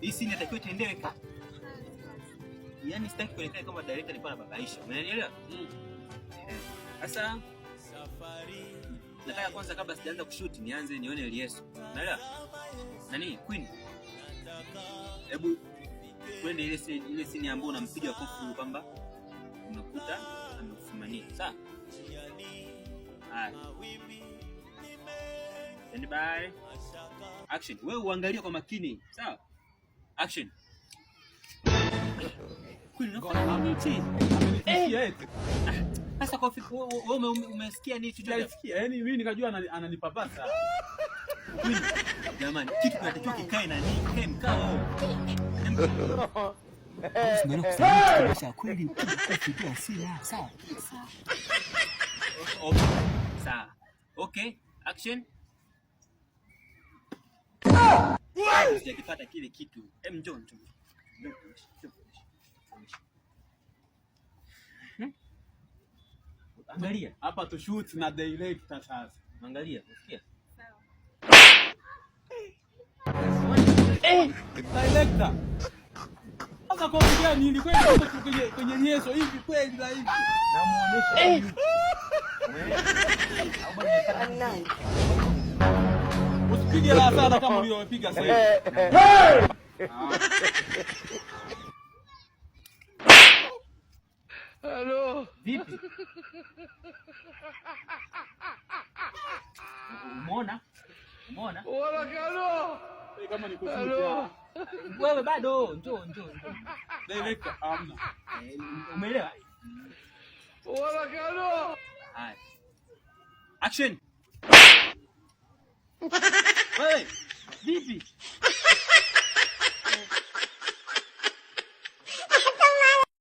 Hii scene inatakiwa itendewe ka. Yaani sitaki kuonekana kama director alikuwa anababaisha. Unanielewa? Mm. Sasa nataka kwanza kabla sijaanza kushoot nianze nione Yesu. Unaelewa? Nani? Queen. Hebu twende ile scene ambayo unampiga kofi kwamba umekuta amekufumania. Sawa? Haya. Stand by. Action. Wewe uangalie kwa makini. Sawa? Action. Queen, unafanya nini hichi? Amenitishia eti. Sasa kofi wewe umesikia nini chochote? Sijaisikia. Yaani mimi nikajua ananipapasa. Queen, jamani, kitu kinatakiwa kikae na nini? Kikae mkao. Kusema kweli kofi tu hasira, sawa? Okay. Sawa. Okay, action. Sijakipata kile kitu. Em, njoo njoo. Njoo, njoo, njoo. Angalia, Hapa tu shoot na director sasa. Angalia, usikia? Director. Sasa kwa gani ili kweli tuko kwenye nyeso hivi kweli na hivi. Namuonesha. Usipige la sana kama uliopiga sasa hivi. Vipi? Umeona? Umeona? Eh, kama ni kushoot. Wewe bado njoo njoo njoo. Director hamna. Eh, umeelewa? Haya. Action. Wewe vipi?